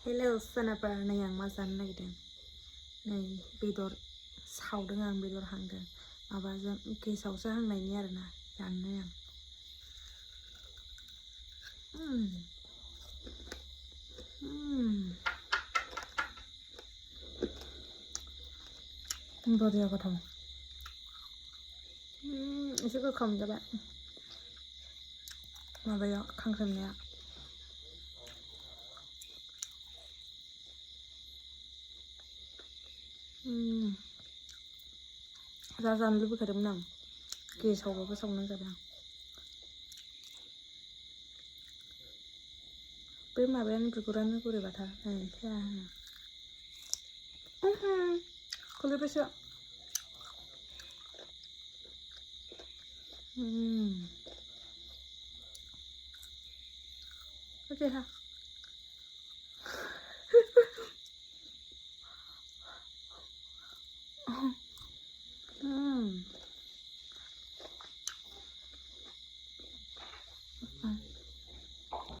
Hello Sanapar na yang masan na gidan. Nay bedor saw dengan bedor hanggan. Abazan ke saw sa hang nay niya na. Yan na yan. 버디야 같아. 이거 감자 봐. 마봐요. 강샘이야. 자잔 리브 그림남. 그 저거 섞는 거야. Prima ben ukurannya kuri bata. Ya. Kulit besar. Oke ha.